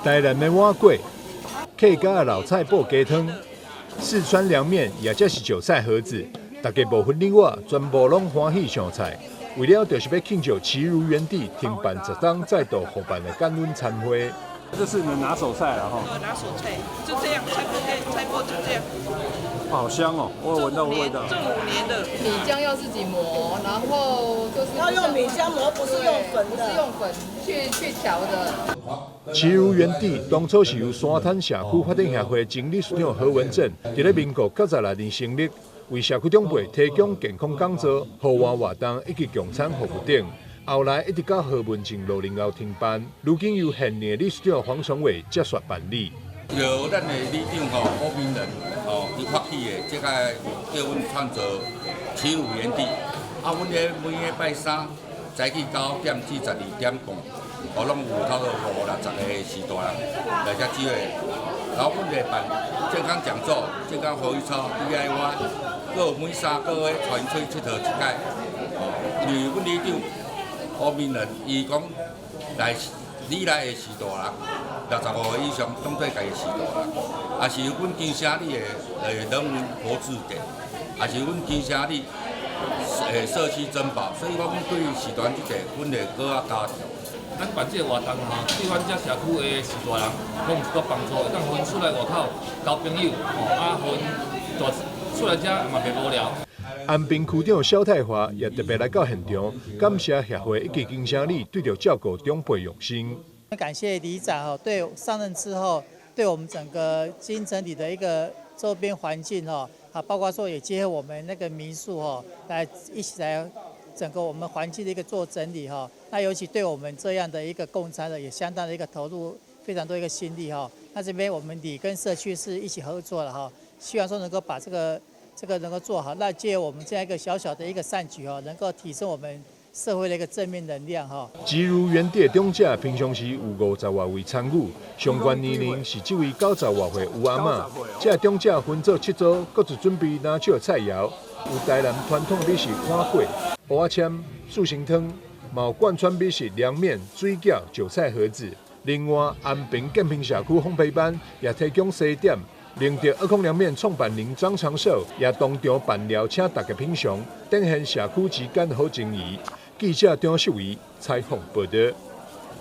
台南的碗粿、客家的老菜脯雞湯、四川涼麵，也則是韭菜盒子，大家無分你我，全部攏歡喜上菜。為了就是欲慶祝耆如園地停辦10冬再度復辦的感恩餐會。這是你的拿手菜了哈。拿手菜就這樣，菜脯菜脯就這樣。好香哦，我有聞到味道。這5年的米漿要自己磨，然後就是要用米漿磨，不是用粉的，不是用粉去調的。耆如園地當初是由沙灘社區發展協會前理事長何文正，佇咧民國96年成立，為社區長輩提供健康講座、戶外活動以及共餐服務等。後來一直到何文正老年後停辦，如今由現任理事長黃崇偉接續辦理。由咱的里長吼柯明仁吼，伊發起的，這個叫阮創造耆如園地。啊，阮咧每個拜三早起9點至12點半，哦，攏有差不多五六十個序大人來遮聚會。然後阮會辦健康講座、健康呼吸操、DIY，閣有每3個月帶𪜶出去𨑨迌一擺。哦，因為阮里長柯明仁伊講來里內的序大人，65歲以上當做家己序大人，也是阮金城里的人文活字典，也是阮金城里社區珍寶，所以講對序大人這個，阮會閣較加強。咱辦這個活動吼，對阮遮社區的序大人攏有一寡幫助，會當予𪜶出來外口交朋友，吼啊，予𪜶大出來遮嘛袂無聊。安平區長蕭泰華也特別來到現場，感謝協會以及金城里對著照顧長輩用心。感謝里長吼，對上任之後，對我們整個金城里的一個周邊環境吼，啊，包括說也結合我們那個民宿吼，來一起來整個我們環境的一個做整理哈。那尤其對我們這樣的一個共餐的，也相當的一個投入非常多一個心力哈。那這邊我們里跟社區是一起合作的哈，希望說能夠把這個能夠做好，那借我們這樣一個小小的一個善舉哦，能夠提升我們社會的一個正面能量哈。耆如園地長者平常時有50外位參與，上懸年齡是這位90外歲吳阿嬤。這長者分做七組，各自準備拿手菜餚，有台南傳統美食碗粿、蚵仔簽、四神湯，嘛有貫穿美食涼麵、水餃、韭菜盒子。另外，安平建平社區烘焙班也提供西點。寧德二空涼麵創辦人張長壽也當場辦料，請大家品嘗，展現社區之間好情誼。記者張秀儀採訪報導。